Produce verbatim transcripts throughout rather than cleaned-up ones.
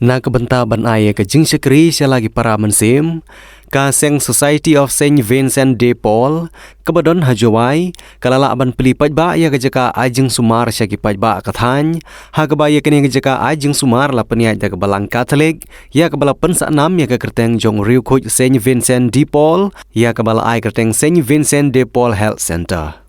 Na ka bynta ban ai ïa ka jingshakri sha la ki para mynsiem, ka seng Society of Saint Vincent de Paul kaba don ha Jowai ka la lah ban plie paidbah ïa ka jaka ai jingsumar sha ki paidbah ka thaiñ, ha kaba ïa kane ka jaka ai jingsumar la pynïaid da ka Balang Katholik, ïa kaba la pynsah nam ïa ka kyrteng jong u riewkhuid Saint Vincent de Paul, ïa kaba la ai kyrteng Saint Vincent de Paul Health Centre.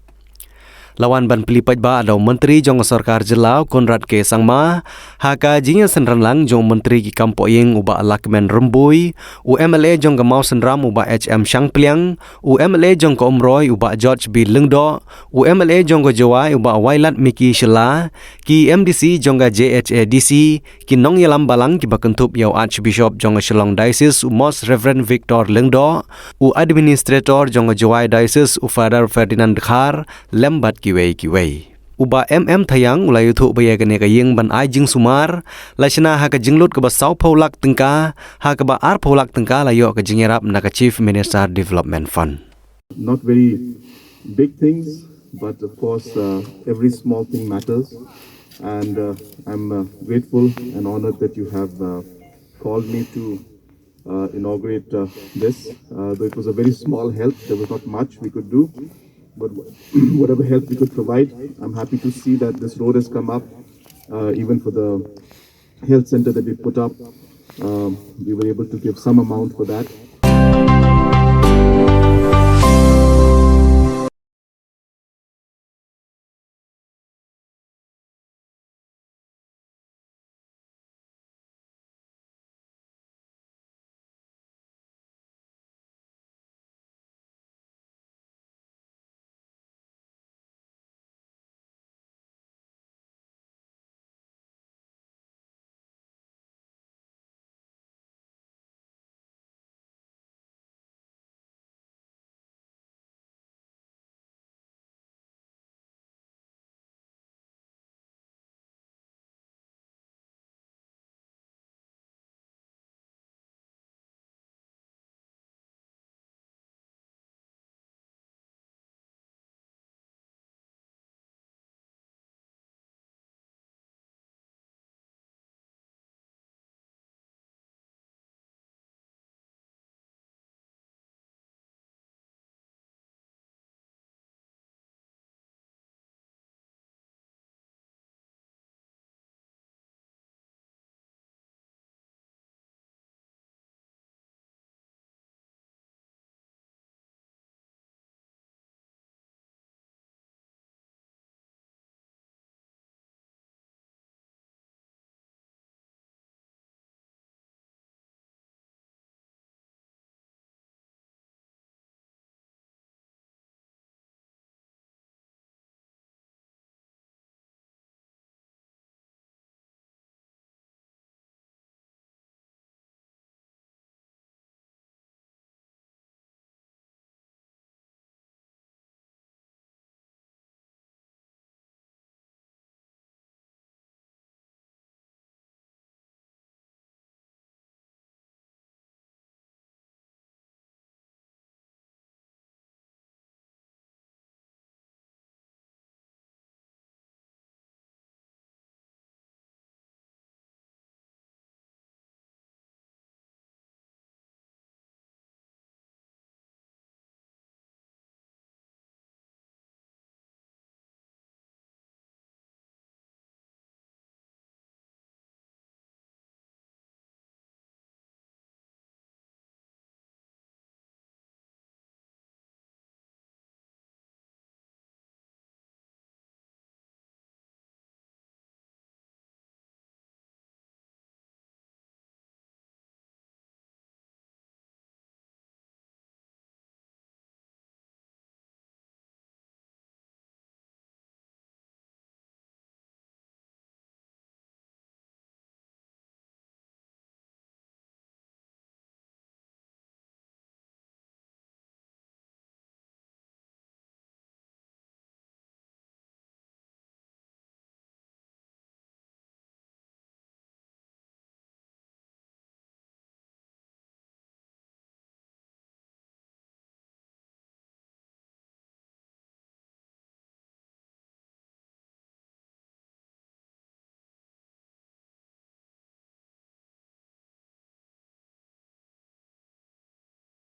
La wan ban plie paidbah da u Myntri jong ka Sorkar Jylla u Conrad K Sangma, ha ka jingïasynran lang jong u Myntri ki kam pohïing u Bah Lahkmen Rymbui, u M L A jong ka Mawsynram u Bah H M Shangpliang, u M L A jong ka Umroi u Bah George B Lyngdoh, u M L A jong ka Jowai u Bah Wailadmiki Shylla, ki M D C jong ka J H A D C, ki nongïalam balang kiba kynthup ïa u Archbishop jong ka Shillong Diocese u Most Reverend Victor Lyngdoh, u Administrator jong ka Jowai Diocese u Father Ferdinand Dkhar, lem bad kiwei kiwei. U Bah M M Thayang u la ïathuh ba ïa kane ka ïing ban ai jingsumar la shna ha ka jinglut kaba sawphew lak tyngka, ha kaba arphew lak tyngka la ïoh ka jingïarap na ka Chief Minister Development Fund. Not very big things, but of course, uh, every small thing matters. And uh, I'm uh, grateful and honored that you have uh, called me to uh, inaugurate uh, this. Uh, though it was a very small help, there was not much we could do. But wh- whatever help we could provide, I'm happy to see that this road has come up, uh, even for the health center that we put up. Um, we were able to give some amount for that.